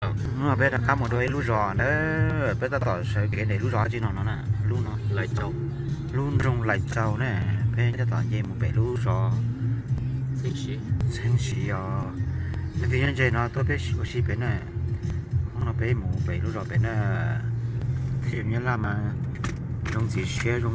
Hnub no peb rov qab mus rau ib lub zos na, peb tab tom sawv kev ntawm lub zos dab tsi no no na, lub no, lub nroog Lais Tsau na, peb tab tom nce mus pem lub zos Txheeb Siv os. Leej twg nyob ntse no tuaj peb ua si pem na, hnub no peb mus pem lub zos pem na. Tej zaum Nyab Laj mas zoo ntxim siab zoo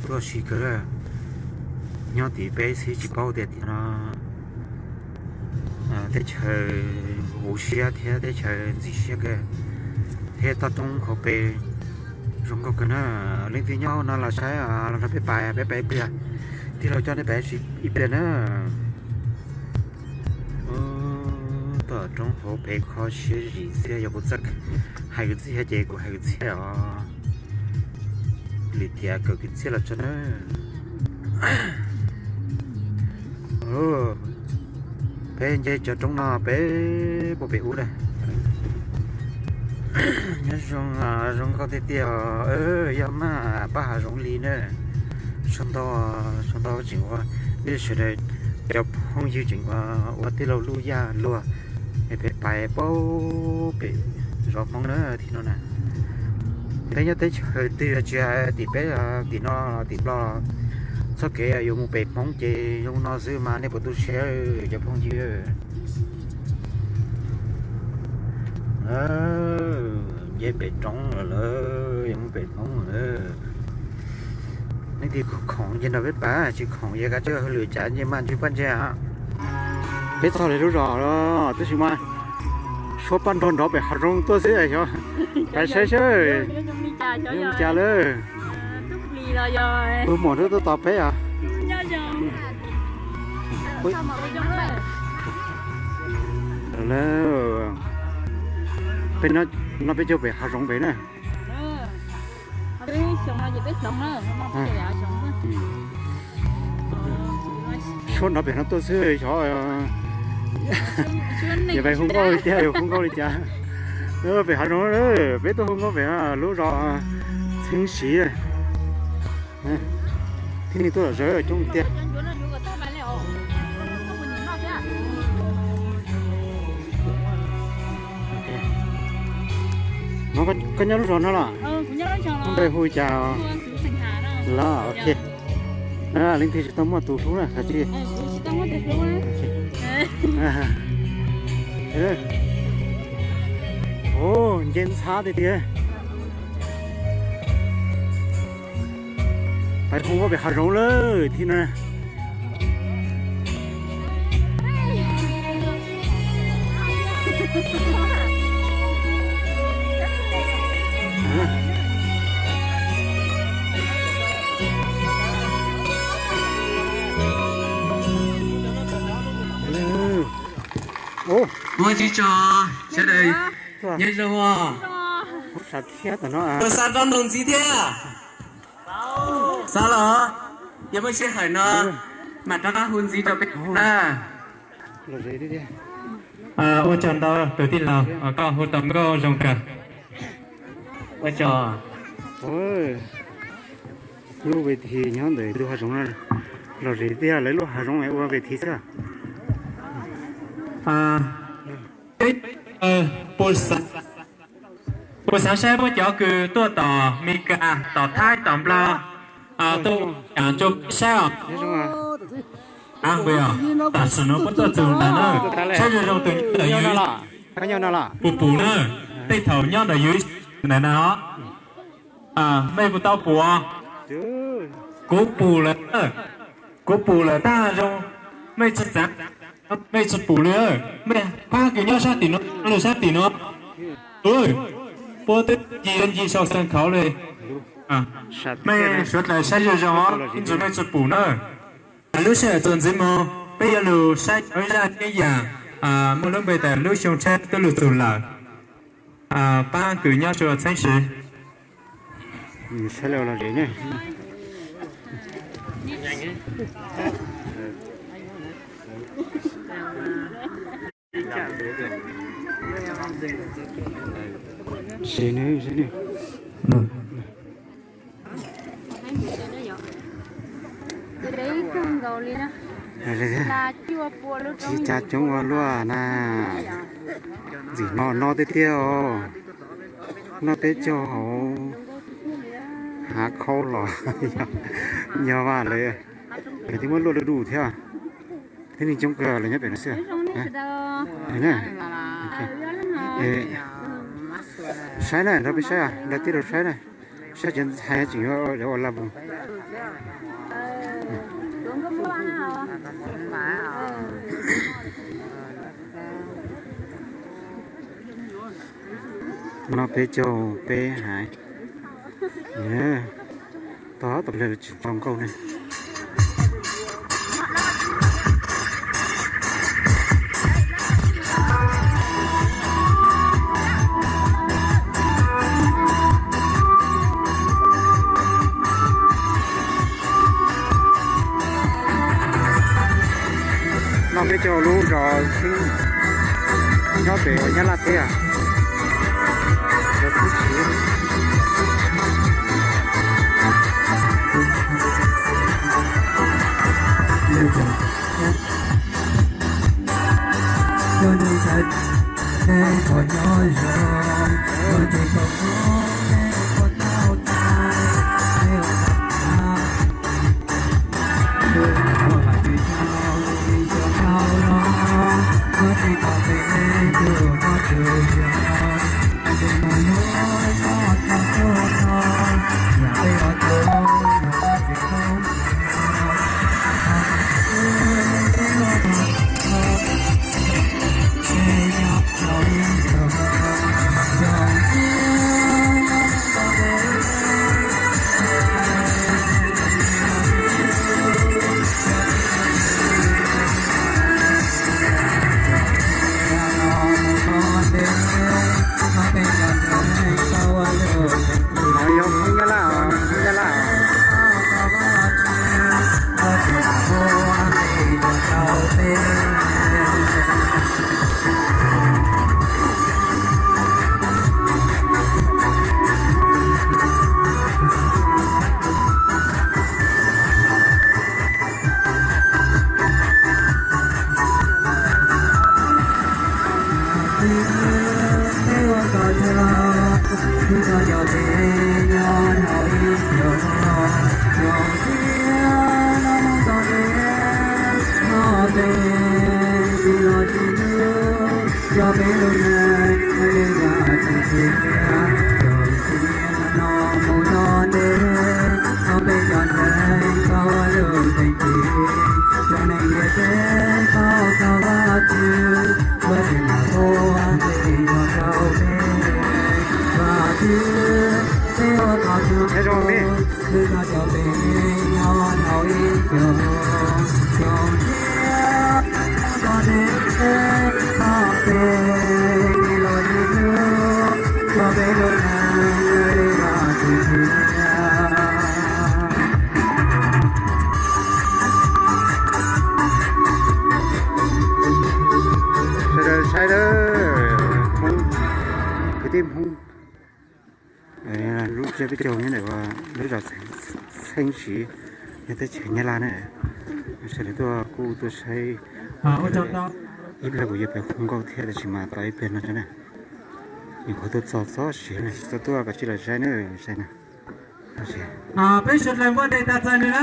tuaj si kawg. Nyob tim peb xwb tsis paub tias tim no teb chaws huv siab thiab teb chaws ntxim siab kawg, thiab toj roob hauv pes zoo nkauj kawg na. Leej twg nyob no los saib, los nrog peb pais, peb pais ib pliag, tij laug coj nej pais ib pliag na. Toj roob hauv pes kho siab zim txiaj, yog kuv txawj hais kwv txhiaj ces kuv hais kwv txhiaj os. Lwm tiam kawm kwv txhiaj los tso na. Peb nce cov roob no peb puag pem ub na. Nyob zoo, zoo nkauj tiag tiag, yog maj pab hav zoov li na. Sau ntau, sau ntau tseem ua, nej sawv daws cov phooj ywg tseem ua tij laug luj yaj luag es peb pais paub pem zos Hmoob na, tim no na. Peb nyob teb chaws twg tsis hais tim peb, tim no tim Nplog, txoj kev yuav mus pem Hmoob ces zoo no xwb mas nej puas tu siab cov phooj ywg. Nce pem roob lawm, yuav mus pem Hmoob lawm. Leej twg khoom ces nrog peb pais, tsis khoom ces kav tsij hauj lwm cas nce maj ntsib pab ntseg. Peb txog lawm lub zos los tab sis mas suab paj nrog nrov pem hav zoov tuaj xwb xyov. Pais saib seb zoo li cas lawm. Tus muam tuaj tos peb os. Peb no peb caug pem hav zoov pem na. Suab nrov pem no tuaj xwb xyov. Yog peb hu nkauj li cas, yog hu nkauj li cas. Pem hav zoov, peb tuaj hu nkauj pem lub zos Txheeb Siv. Thiab nej tuaj lom zem coob tiag. Koj nyob lub zos no los? Npe hu cas? Los ok. Leej twg tsis tau muaj tus hlub na, kav tsij. Nce ntxhab tiag tiag. Pais hu nkauj pem hav zoov lawm thiab na. Ua tsis tso, sawv daws nyob zoo. Tuaj xa rau nroog ntxiv thiab. Xav los, yog muaj sij hawm no mam rov qab hu ntxiv rau peb na. Ua tsaug ntau tus tij laug, koj hu tau nkauj zoo kawg. Ua tsaug. Lub ves thi nyob ntawm tus hav zoov no, lom zem tiag, lawv lub hav zoov ua ves thi xwb. Puas xav saib puab cov kws tuaj tom Meskas, tom Thaib, tom Nplog, tuaj saib os. Tam sim no puab tuaj txug ntawm na, saib zoo zoo tus nyob ntawm yus puas pum na, tej thaum nyob ntawm yus ntawm na. Mej puas tau pum? Kuv pum lawm, kuv pum lawm tab zoo, mej tsi txav, mej tsi pum li, mej pab kws nyob sab tim no, sab tim no, puab twb ncig ncig sau xeem khauv li. Mej suav dlawg saib zoo zoo os, ib ntsis mej tsi pum na. Lub sij hawm txuas ntxiv moog peb yuav lug saib cov zaj keeb yaam muaj lub npe tas lub xyoo tshab tuaj lug txug lawm. Pab kws nyob rua Txheeb Siv. Tsis cas coob ua luaj na. Ntxim no no tiag tiag os. Noj peb caug hauv hav khaub los. Yog mas lawv, lawv twb muab luaj luaj du thiab. Tib neeg coob kawg lawv nyob pem no xwb. Saib na, nrog peb saib, nrog tij laug saib na. Saib tsev hais tseem yuav ua laj mus. No peb caug peb haiv. Tog tau ple tsis tso nkauj ne. No peb caug lub zos Xeeb, nyob pem Nyab Laj teb, zos Xeeb Tshis. Yog Hmoob Nyab Laj, Hmoob Nyab Laj. Nyob zoo me. Sawv daws saib lawm, Hmoob, kwv tij Hmoob, lub tsiab peb caug nyob ntawm lub zos Xeeb Siv, nyob teb chaws Nyab Laj na. Sawv daws tuaj kuj tuaj saib, ib pliag kuv yuav pab hu nkauj thiab tab sis mas tos ib pliag no na. Nyuam qhuav tuaj txog txog siav na, tsis tau tuaj kav tsij los saib na, saib na. Peb sawv daws npaj tes tas txais nws na.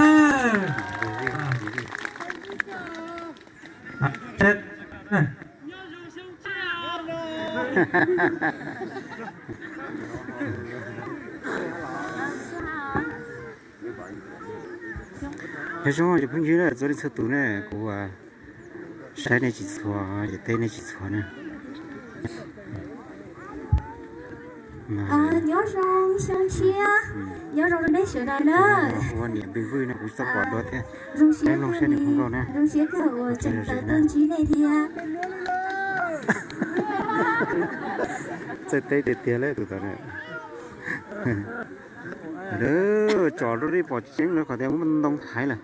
Nyob zoo cov phooj ywg na, txhua leej txhua tus na, kuv saib nej tsis txhua, ces teb nej tsis txhua na. Nyob zoo xyoo tshiab, nyob zoo rau nej sawv daws na. Ua niam npis vwj no kuv tsis tau pom dua thiab. Zoo siab kawg, zoo siab kawg uas tseem tau tuaj ntsib nej thiab. Txawj teb tiag tiag lawm tus tod na. Tsom rau nej pom tseeb lawm qhov tias muab ntoo thaiv lawm.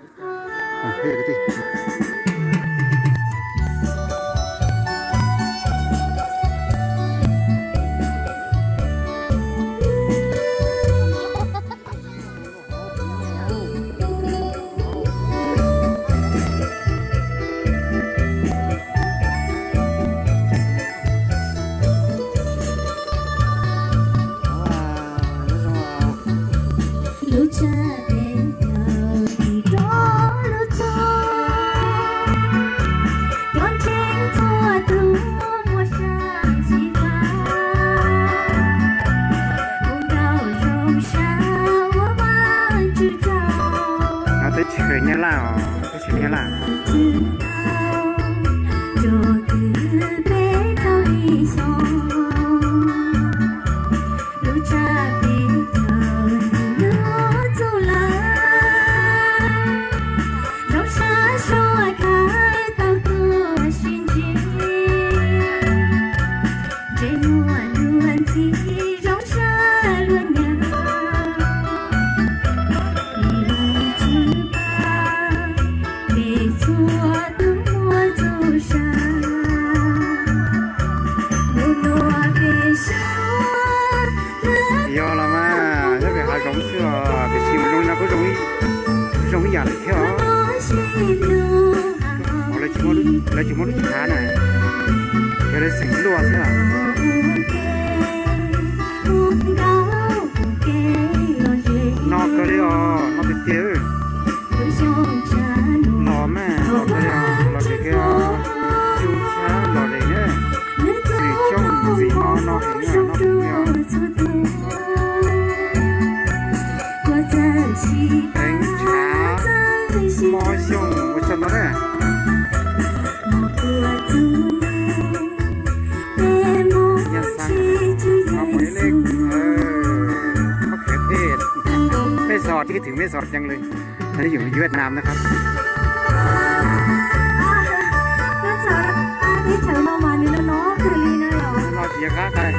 Yog los mas, nyob pem hav zoov xwb os, tiam sis mus zoo li no kuj zoo ib yam lawm thiab os. Lawv tsis muaj lub cev hav na, yog lawv xeem luaj xwb os. No kawg li os, no tiag tiag. Los mas, los kawg li os, los tiag tiag. Tsuj tshab los li na. Txim Xyooj txim no no heev na, no heev os. Heev tshav, Mob Xyooj ua tsaug ntau na. Nyob Xab Hab, no mus ib leb, Mab Khiav Thej, Meb Xos, tib thwm Meb Xos ceev li. Ann yuv Vietnam na qhab. Teb chaws no mas nws no no kawg li na yom. No tsis yog qab qai.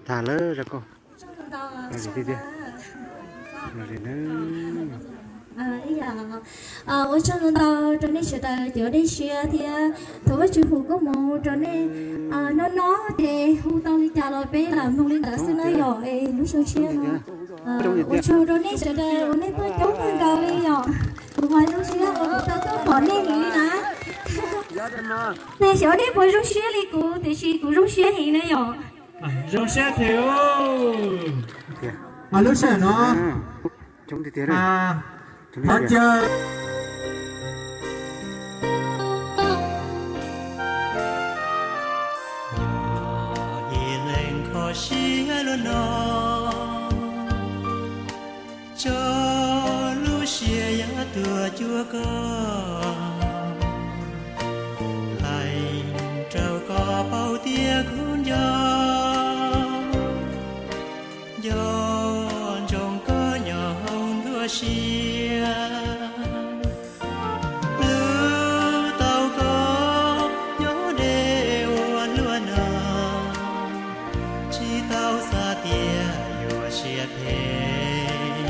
Tag lawm, zoo koj. Ua tsaug ntau ntau rau nej sawv daws cov dej siab thiab thov Vajtswv hu koob hmoov rau nej. No no ces hu tau li cas los peb lam mloog li ntawd xwb na yom, es lub xyoo tshiab no. Ua tsaug rau nej sawv daws uas nej tuaj coob kawg nkaus li yom. Kuv mas zoo siab uas kuv tau tuaj pom nej heev li na. Nej xyov nej puas zoo siab li kuv tiam sis kuv zoo siab heev na yom. Zoo siab thiab. Lub sij hawm no thov caw ib leeg kho siab luaj no, tso lub siab yog tuaj cuag koj, hais rau koj paub tias kuv nco, nco ntsoov koj nyob hauv nruab siab. Hlub tau koj nyob deb ua luaj no, tsis tau xav tias yuav siab phem,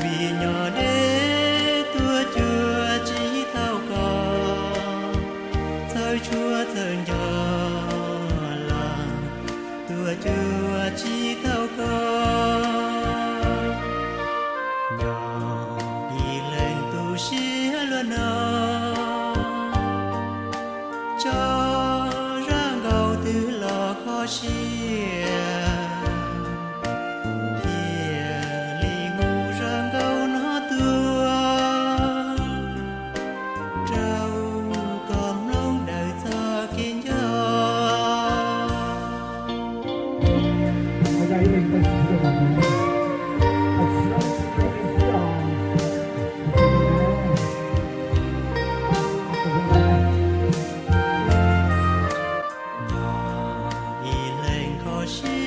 vim nyob deb tuaj cuag tsis tau koj, txawj tshuav txawj nco los tuaj cuag tsis tau koj. Nyob ib leeg tu siab luaj no, tso zaj nkauj twg los kho siab, thiaj li hu zaj nkauj no tuaj rau koj mloog daws txoj kev nco. Nyob ib leeg kho siab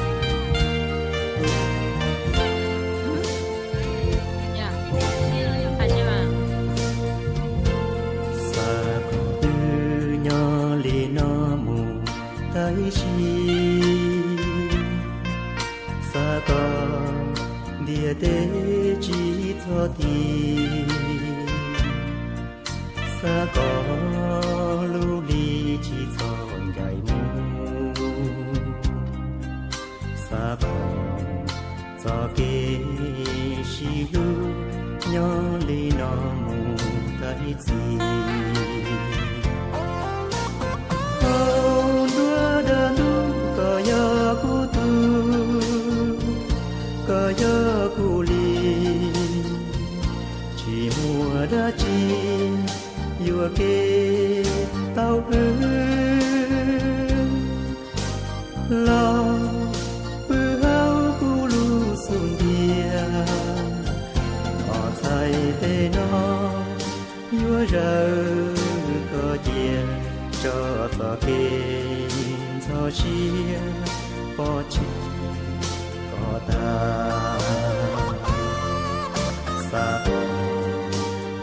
Xav kom wb nyob li no mus tag ib sim. Xav kom ntiaj teb tsis txhob ti. Xav kom lub hli tsis txhob ncaim mus. Xav kom txoj kev sib hlub nyob li no mus tag ib txhis. Hauv nruab dab ntub koj yog kuv tug, koj yog kuv li, tsis muaj dab tsi yuam kev tau wb los pw hauv kuv lub xub ntiag. Os txhais tes no yuav zawm koj cia, tso txoj kev ntxhov siab pov tseg kom tag. Xav kom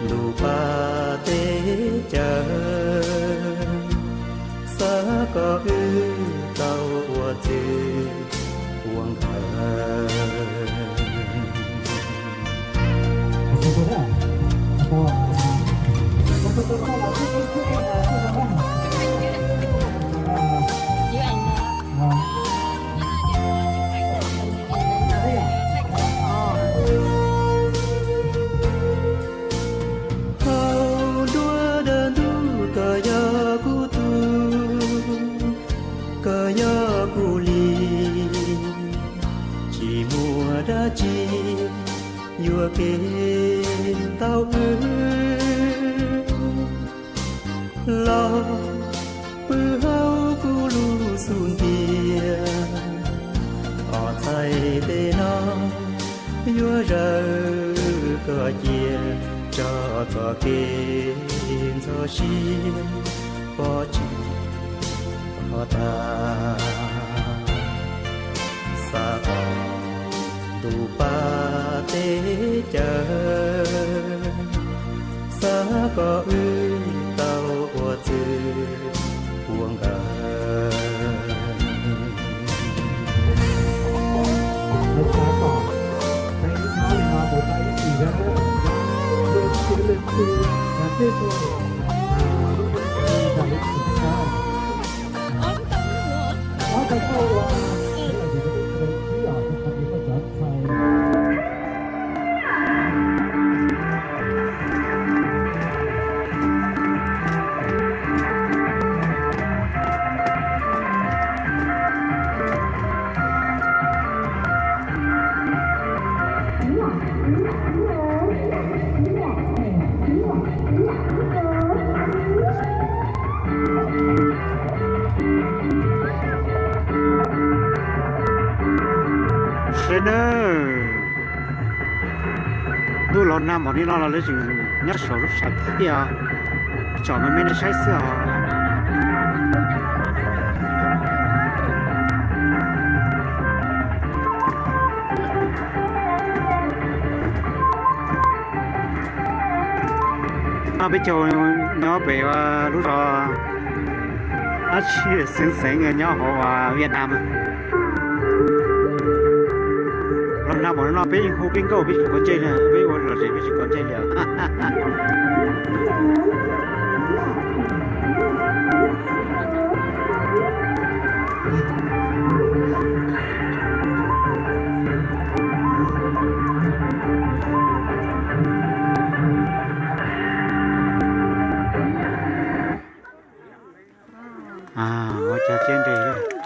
ntuj pab teb chaws, xav kom wb tau ua txwj ua nkawm. Hauv nruab dab ntub koj yog kuv tug, koj yog kuv li, tsis muaj dab tsi yuam kev tau wb los pw hauv kuv lub xub ntiag. Os txhais tes no yuav zawm koj cia, tso txoj kev ntxhov siab pov tseg kom tag. Xav kom ntuj pab teb chaws, xav kom wb tau ua txwj ua nkawm. Ntuj los nag npaum li no los lawv tseem nyob saum lub sam thiaj tsom me me nej saib xwb os. No peb caug nyob pem lub zos dab tsi xeev xeev nyob hauv Vietnam. Los nag npaum no peb hu peb nkauj peb tsis kov ntsej li, peb ua lom zem peb tsis kov ntsej li. Ua cas tsiab nres.